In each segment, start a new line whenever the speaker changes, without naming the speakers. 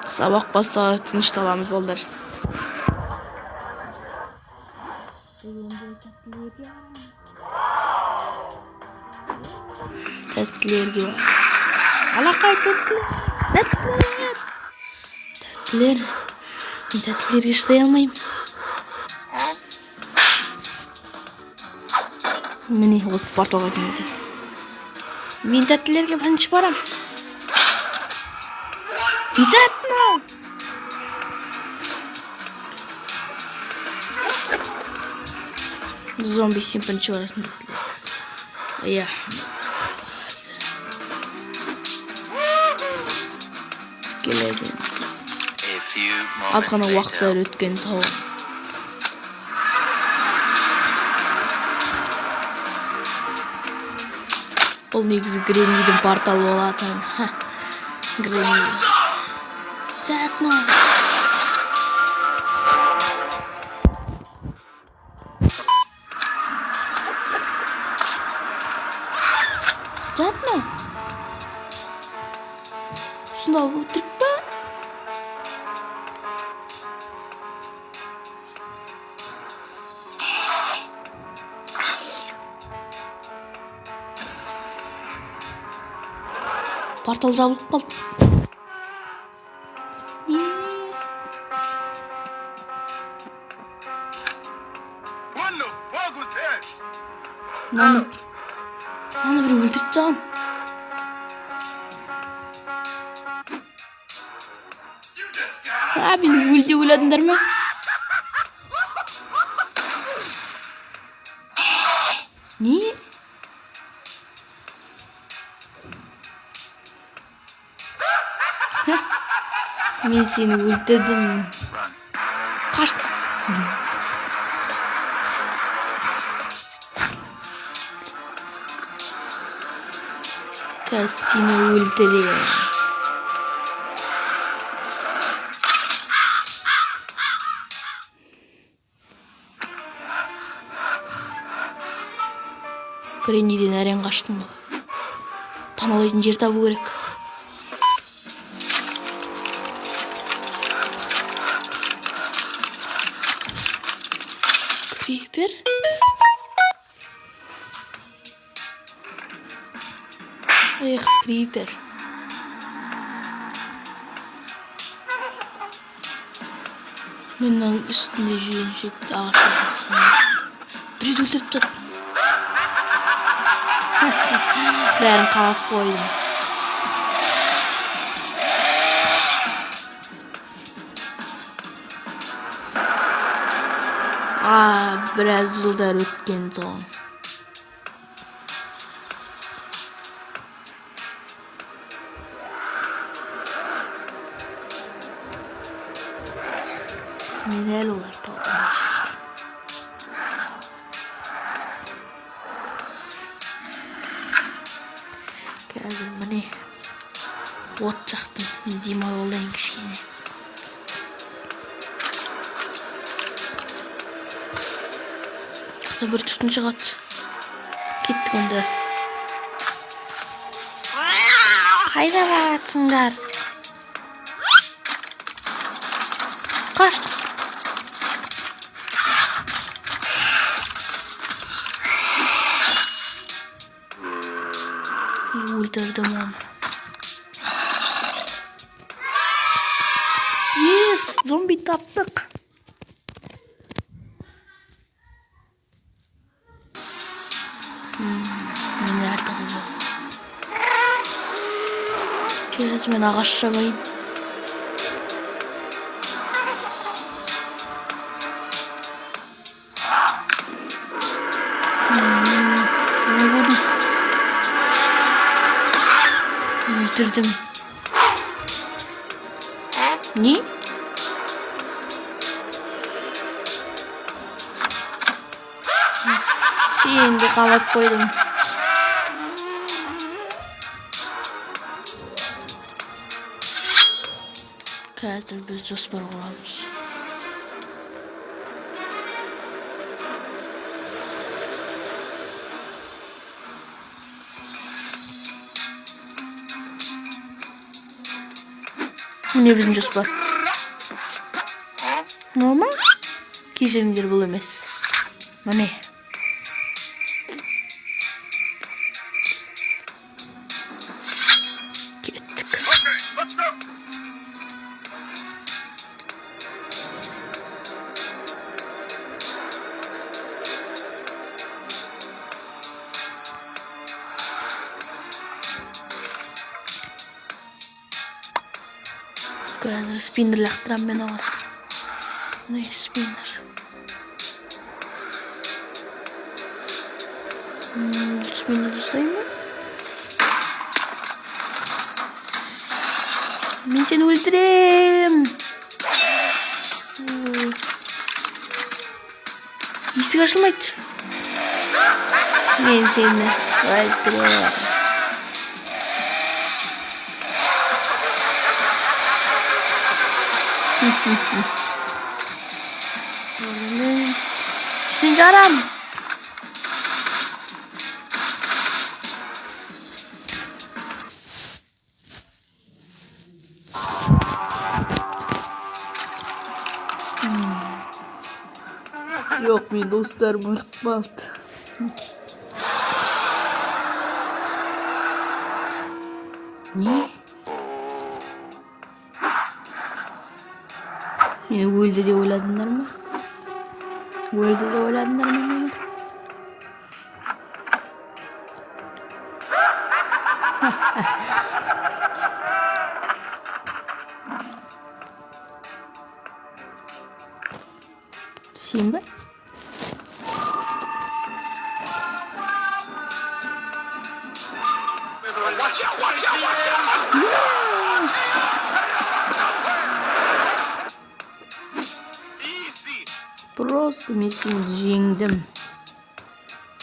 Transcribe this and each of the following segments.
Сабақ басталады, тынышталамыз, балдар. Тәттілерге бар. Алақай тәттілер. Тәттілер. Тәттілер. Мен тәттілерге шыдай алмаймын. Міне, осы порталға дейін өтеді. Мен тәттілерге бірінші барам. Мынау. Зомби, сен бірінші барасың тәттілерге. Иә. Скелет. Аз ғана уақыттар өткен соң. Бұл негізі Греннидің порталы болатын. Гренни. Тәтно. Тәтно. Сонда өтірік па? Портал жабылып қалды. Мынаны біреу өлтіріп тастаған. А, мені өл деп ойладыңдар ма? Не? Мен сені өлтірдім. Қаш. Қазір сені өлтіремін. Гренниден әрең қаштым ғой. Паналайтын жер табу керек. Крипер? Эх, крипер. Мен мынаның үстінде жүйен шөпті ағаш ортасында. Біреуді өлтіріп тастады. Бәрін қамап қойдым. Біраз жылдар өткен соң. Мен әлі оларды таба алмай жүрмін. Қазір міне от жақтым. Мен демалып алайын кішкене. Тағы бір түтін шығады. Кеттік онда. Қайда баратсыңдар? Қаштық. Өлтірдім оны. Ес, зомби таптық. Мені әлі табылмады. Қазір мен ағаш шабайын. Оны көрдім. Өлтірдім. Не? Сені де қамап қойдым. Қазір біз жоспар құрамыз. Міне біздің жоспар. Мынау ма? Кешіріңдер, бұл емес. Міне. Кеттік. Қазір спиннер лақтырамын мен оған. Міне спиннер. Бұл спиннерді ұстаймын ба? Мен сені өлтірем. Есік ашылмайды. Мен сені өлтірем. Мен сені жарам. Жоқ, мен достарым өліп қалды. Не? Мені өлді деп ойладыңдар ма? Өлді деп ойладыңдар ма мені? Сен бе?
Watch out, watch out, watch out! Easy!
Просто мен сені жеңдім.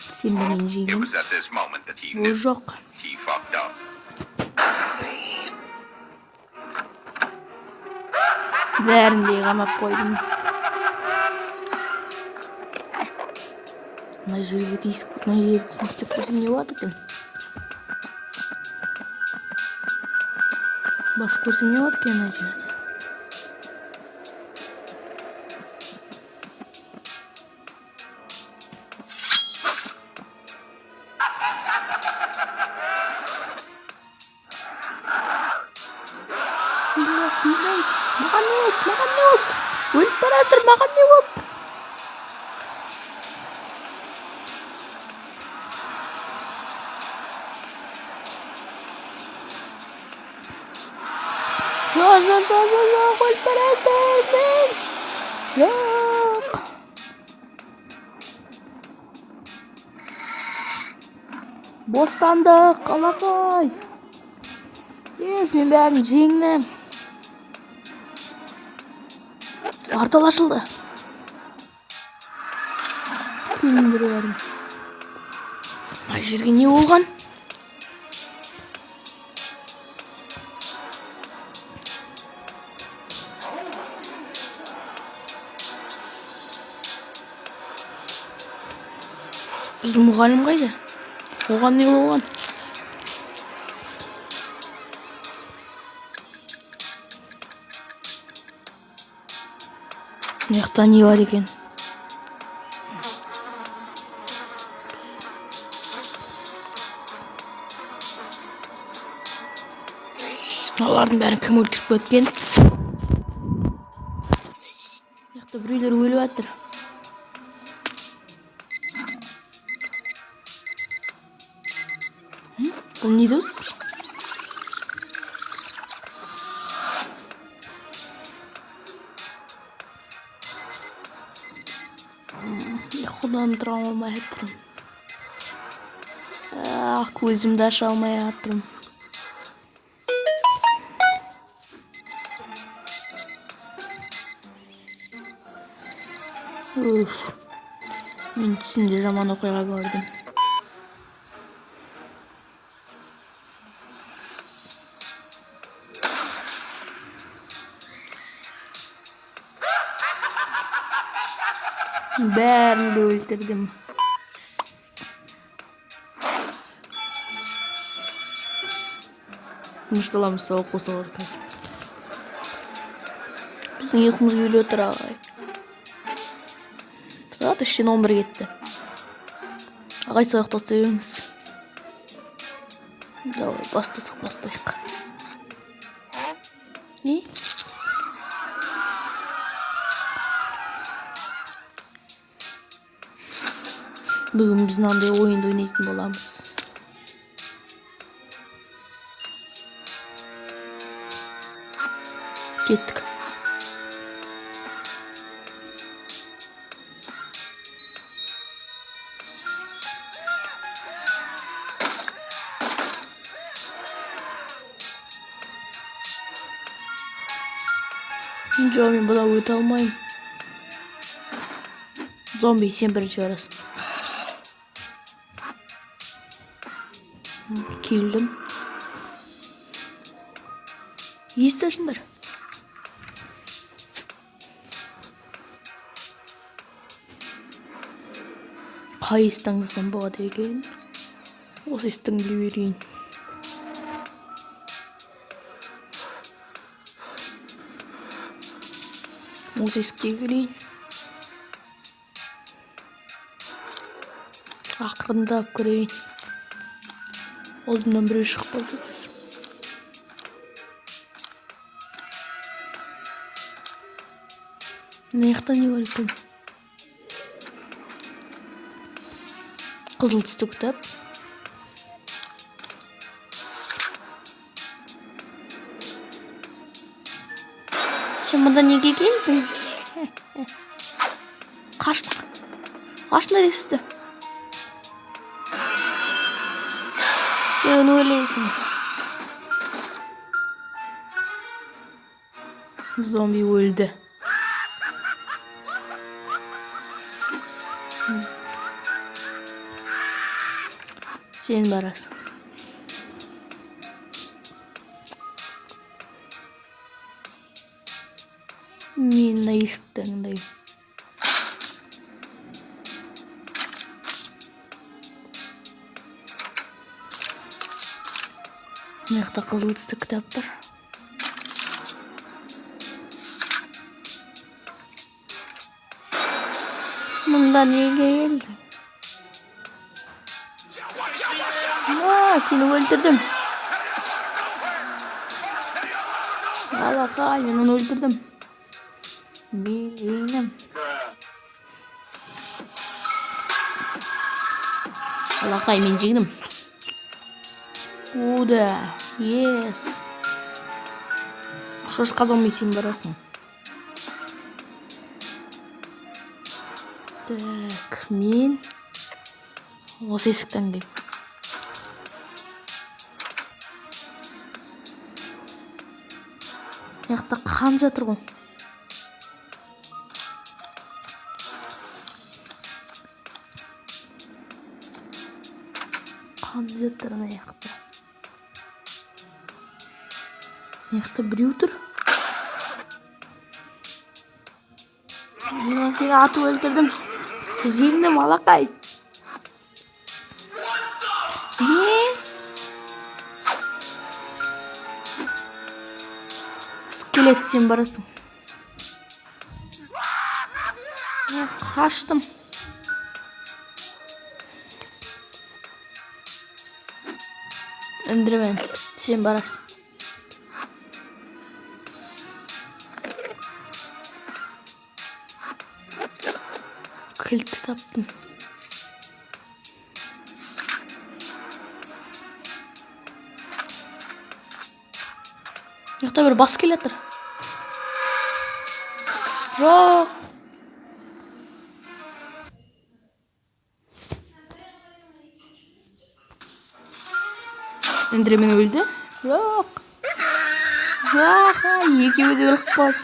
Сен бе, мен
It
жеңдім.
was at this moment that he
Ол
knew
жоқ.
he fucked up.
Бәрін де қамап қойдым. Мына жерге тиісіп, мына жерді істеп қойсам не болады екен? Басып көрсем не болады екен мына жерді? Бірақ не болды? Маған не болды? Маған не болды? Өліп бара жатыр, маған не болды? Жоқ, жоқ, жоқ, жоқ, жоқ, өліп бара жатырмын. Жоқ. Бостандық, алақай. Yes, мен бәрін жеңдім. Портал ашылды. Келіңдер бәрің. Мына жерге не болған? Біздің мұғалім қайда? Оған не болған? Мына жақта не бар екен? Олардың бәрін кім өлтіріп кеткен? Мына жақта біреулер өліп жатыр. Бұл не дыбыс? Ұйқыдан тұра алмай жатырмын. Ах, көзімді аша алмай жатырмын. Уф. Мен түсімде жаман оқиға көрдім. Бәрін де өлтірдім. Тынышталамыз, сауық болса ғой қазір. Біздің ұйқымыз келіп отыр, ағай. Сағат 3:11 кетті. Ағай, сол жақта ұстай беріңіз. Давай, бастасақ, бастайық. Не? Бүгін біз мынандай ойынды ойнайтын боламыз. Кеттік. Жоқ, мен бұдан өте алмаймын. Зомби, сен бірінші барасың. Келдім. Есікті ашыңдар. Қай есікті таңдасам болады екен? Осы есікті таңдай берейін. Осы есікке кірейін. Ақырындап кірейін. Алдымнан біреу шығып қалса қазір. Мына жақта не бар екен? Қызыл түсті кітап. Сен мұнда неге келдің? Қаштық. Қашыңдар есікті. Сен өлесің. Зомби өлді. Сен барасың. Мен мына есікті таңдаймын. Мына жақта қызыл түсті кітап бар. Мұнда неге келдің? А, сені өлтірдім. Алақай, мен оны өлтірдім. Мен жеңдім. Алақай, мен жеңдім. Уда, yes. Шошқа зомби, сен барасың. Так, мен осы есікті таңдаймын. Мына жақта қан жатыр ғой. Қан жатыр ана жақта. Мына жақта біреу тұр. Мен сені атып өлтірдім. Жеңдім, алақай. Не? Скелет, сен барасың. Мен қаштым. Эндермен, сен барасың. Кілтті таптым. Мына жақта бір бас келе жатыр. Жоқ. Эндермен өлді? Жоқ. Аха, екеуі де өліп қалды.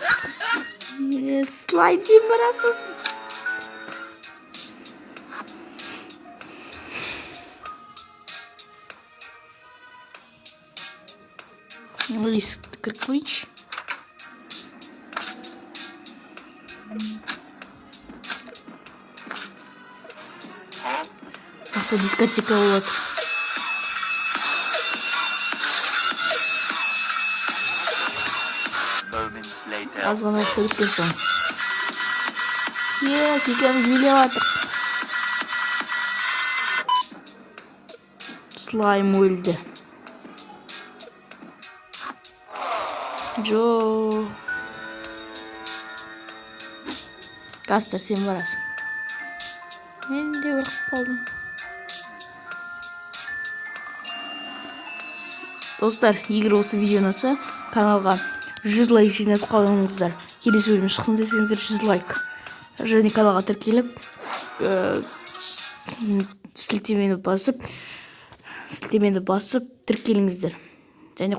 Слайм, сен барасың. Есікті кіріп көрейінші. Мына дискотека болып жатыр.
Moments later.
Аз ғана уақыт өткен соң. Yes, екеуміз билеп жатырық. Слайм өлді. Жо. Гастер, сен барасың. Мен де өліп қалдым. Достар, егер осы видео ұнаса, каналға 100 лайк жинап қалыңыздар. Келесі бөлім шықсын десеңіздер, 100 лайк. Және каналға тіркеліп, сілтемені басып тіркеліңіздер. Және